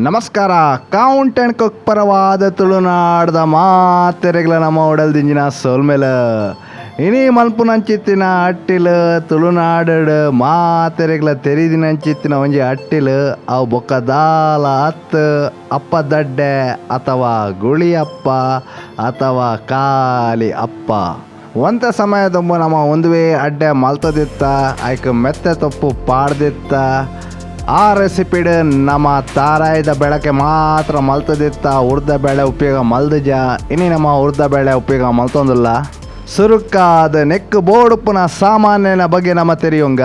ನಮಸ್ಕಾರ. Count and cook ಪರವಾದ ತುಳುನಾಡ್ದ ಮಾತೆರೆಗ್ಲ ನಮ್ಮ ಒಡಲ್ ದಿಂಜಿನ ಸೊಲ್ಮೆಲ. ಇನಿ ಮಲ್ಪುನಂಚಿತ್ತಿನ ಅಟ್ಟಿಲ್ ತುಳುನಾಡು ಮಾತೆರೆಗ್ಲ ತೆರಿದಿನಂಚಿತ್ತಿನ ಒಂಜಿ ಅಟ್ಟಿಲ್. ಅವು ಬೊಕ್ಕ ದಾಲ ಅತ್ ಅಪ್ಪ ದಡ್ಡೆ ಅಥವಾ ಗುಳಿಯಪ್ಪ ಅಥವಾ ಕಾಲಿ ಅಪ್ಪ. ಒಂತ ಸಮಯದೊಂಬು ನಮ್ಮ ಒಂದುವೇ ಅಡ್ಡೆ ಮಲ್ತದಿತ್ತ, ಐಕ್ ಮೆತ್ತೆ ತೊಪ್ಪು ಪಾಡ್ದಿತ್ತ. ಆ ರೆಸಿಪಿಡ್ ನಮ್ಮ ತಾರಾಯಿದ ಬೆಳಕೆ ಮಾತ್ರ ಮಲ್ತದಿತ್ತ, ಉರ್ದ ಬೇಳೆ ಉಪಯೋಗ ಮಲ್ದಜ. ಇನಿ ನಮ್ಮ ಉರ್ದ ಬೇಳೆ ಉಪಯೋಗ ಮಲ್ತೊಂದಿಲ್ಲ. ಸುರುಕಾದ ನೆಕ್ ಬೋಡುಪ್ಪುನ ಸಾಮಾನ್ಯನ ಬಗ್ಗೆ ನಮ್ಮ ತೆರಿಯುಂಗ.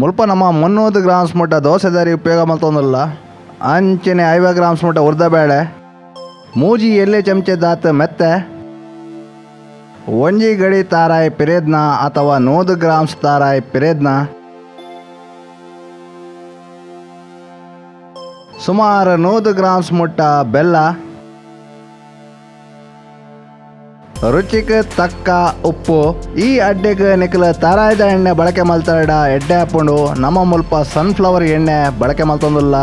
ಮುಲ್ಪ ನಮ್ಮ 300 ಗ್ರಾಮ್ಸ್ ಮುಟ್ಟ ದೋಸೆದಾರಿ ಉಪಯೋಗ ಮಲ್ತೊಂದಿಲ್ಲ. ಅಂಚನೆ 50 ಗ್ರಾಮ್ಸ್ ಮುಟ್ಟ ಉರ್ದ ಬೇಳೆ, ಮೂಜಿ ಎಲ್ಲೆ ಚಮಚೆ ದಾತ್ ಮೆತ್ತೆ, ಒಂಜಿ ಗಡಿ ತಾರಾಯಿ ಪಿರೇದ್ನ ಅಥವಾ 100 ಗ್ರಾಮ್ಸ್ ತಾರಾಯಿ ಪಿರೇದ್ನ, ಸುಮಾರು 100 ಗ್ರಾಮ್ಸ್ ಮುಟ್ಟ ಬೆಲ್ಲ, ರುಚಿಗೆ ತಕ್ಕ ಉಪ್ಪು. ಈ ಅಡ್ಡೆಗೆ ನಿಕಲ ತಾರಾಯ್ದ ಎಣ್ಣೆ ಬಳಕೆ ಮಲ್ತಡ ಎಡ್ಡೆ ಹಾಕೊಂಡು ನಮ್ಮ ಮುಲ್ಪ ಸನ್ಫ್ಲವರ್ ಎಣ್ಣೆ ಬಳಕೆ ಮಲ್ತೊಂದಿಲ್ಲ.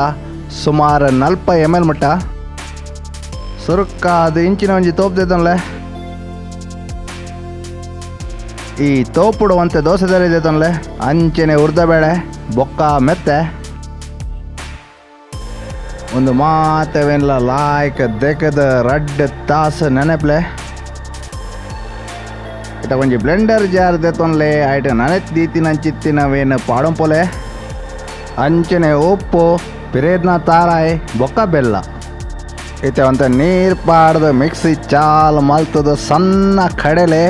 ಸುಮಾರು 40 ml ಮುಟ್ಟ. ಸುರುಕ್ಕ ಅದು ಇಂಚಿನ ಒಂಜಿ ತೋಪ್ದಿದ್ದನ್ಲೆ. ಈ ತೋಪುಡುವಂತೆ ದೋಸೆದಲ್ಲಿದೆ. ಅಂಚನೆ ಉರ್ದ ಬೇಳೆ ಬೊಕ್ಕ ಮೆತ್ತೆ ಒಂದು ಮಾತವೇನ್ಲ ಲಾಯ್ಕ್ ದೆಕದ ರಡ್ಡ್ ತಾಸು ನೆನಪ್ಲೆ. ಇತ್ತ ಒಂಜಿ ಬ್ಲೆಂಡರ್ ಜಾರ್ ದೆತ್ತೊನ್ಲೆ ಐಟ್ ನನೆತ್ ದೀತಿನಂಚಿತ್ತಿನವೇನು ಪಾಡಂಪೊಲೆ. ಅಂಚನೆ ಉಪ್ಪು, ಪಿರೇದ್ನ ತಾರಾಯಿ ಬೊಕ್ಕ ಬೆಲ್ಲ. ಇತ್ತೆ ಒಂತ ನೀರು ಪಾಡ್ದು ಮಿಕ್ಸಿ ಚಾಲ್ ಮಲ್ತದ ಸಣ್ಣ ಕಡೆಲೆ.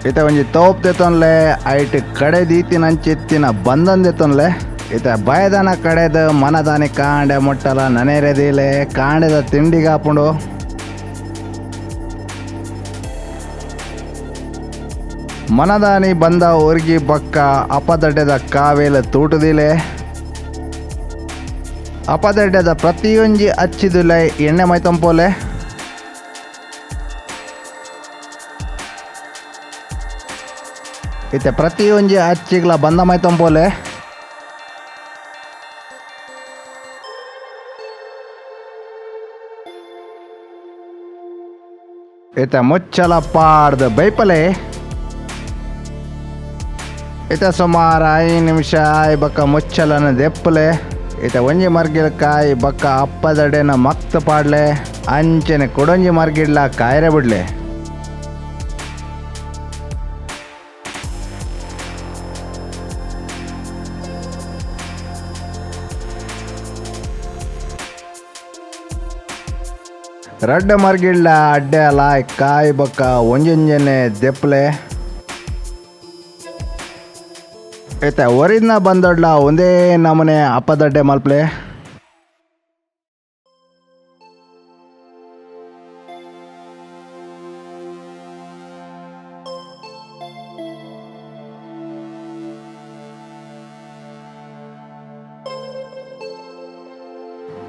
ಇತ್ತೆ ಒಂಜಿ ತೋಪ್ ದೆತ್ತೊನ್ಲೆ, ಐಟ್ ಕಡೆ ದೀತಿನಂಚಿತ್ತಿನ ಬಂದನ್ ದೆತ್ತೊನ್ಲೆ. ಇತ್ತೆ ಬಯದನ ಕಡೆದ ಮನದಾನಿ ಕಾಂಡೆ ಮುಟ್ಟಲ ನನೇರೆದೀಲೆ ಕಾಂಡೆದ ತಿಂಡಿಗಾಪುಂಡು. ಮನದಾನಿ ಬಂದ ಊರ್ಗಿ ಬಕ್ಕ ಅಪದಡ್ಡೆದ ಕಾವೇಲ ತೂಟುದಿಲೆ. ಅಪದಡ್ಡೆದ ಪ್ರತಿಯೊಂಜಿ ಅಚ್ಚಿದುಲೆ ಎಣ್ಣೆ ಮೈತಂಪೋಲೆ. ಇತ್ತೆ ಪ್ರತಿಯೊಂಜಿ ಅಚ್ಚಿಗ್ಲ ಬಂದ ಮೈತಂಪೋಲೆ. ಇತ್ತೆ ಮುಚ್ಚಲ ಪಾಡ್ದು ಬೈಪಲೆ. ಇತ್ತ ಸುಮಾರು 5 ನಿಮಿಷ ಆಯ್ ಬಕ್ಕ ಮುಚ್ಚಲನ ದೆಪ್ಪಲೆ. ಇತ್ತ ಒಂಜಿ ಮರ್ಗಿಲ್ ಕಾಯಿ ಬಕ್ಕ ಅಪ್ಪದಡೆನ ಮಕ್ತ ಪಾಡ್ಲೆ. ಅಂಚನೆ ಕೊಡೊಂಜಿ ಮರ್ಗಿಡ್ಲ ಕಾಯರೆ ಬಿಡ್ಲೆ. ರಡ್ಡ ಮರ್ಗಿಡ್ಲ ಅಡ್ಡೆ ಲಾಯ್ ಕಾಯಿ ಬಕ್ಕ ಒಂಜೊಂಜನೆ ದೆಪ್ಪಲೆ. ಇತ್ತ ಒರಿನ ಬಂದೊಡ್ಲ ಒಂದೇ ನಮೂನೆ ಅಪ್ಪದಡ್ಡೆ ಮಲ್ಪ್ಲೆ.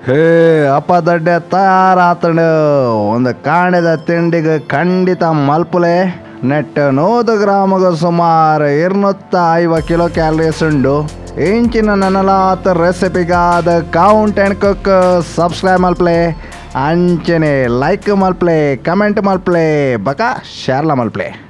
ಹೇ ಅಪ್ಪದಡ್ಡೆ ತಯಾರಾತಂಡು. ಒಂದು ಕಾಣೆದ ತಿಂಡಿಗೆ ಖಂಡಿತ ಮಲ್ಪುಲೆ. ನೆಟ್ 100 ಗ್ರಾಮ್ಗೆ ಸುಮಾರು 250 ಕಿಲೋ ಕ್ಯಾಲರೀಸ್ ಉಂಡು. ಇಂಚಿನ ನನಲಾತ ರೆಸಿಪಿಗಾದ count and cook subscribe ಮಲ್ಪ್ಲೆ, ಅಂಚನೆ ಲೈಕ್ ಮಲ್ಪ್ಲೆ, ಕಮೆಂಟ್ ಮಲ್ಪ್ಲೆ, ಬಕ ಶೇರ್ಲ ಮಲ್ಪ್ಲೆ.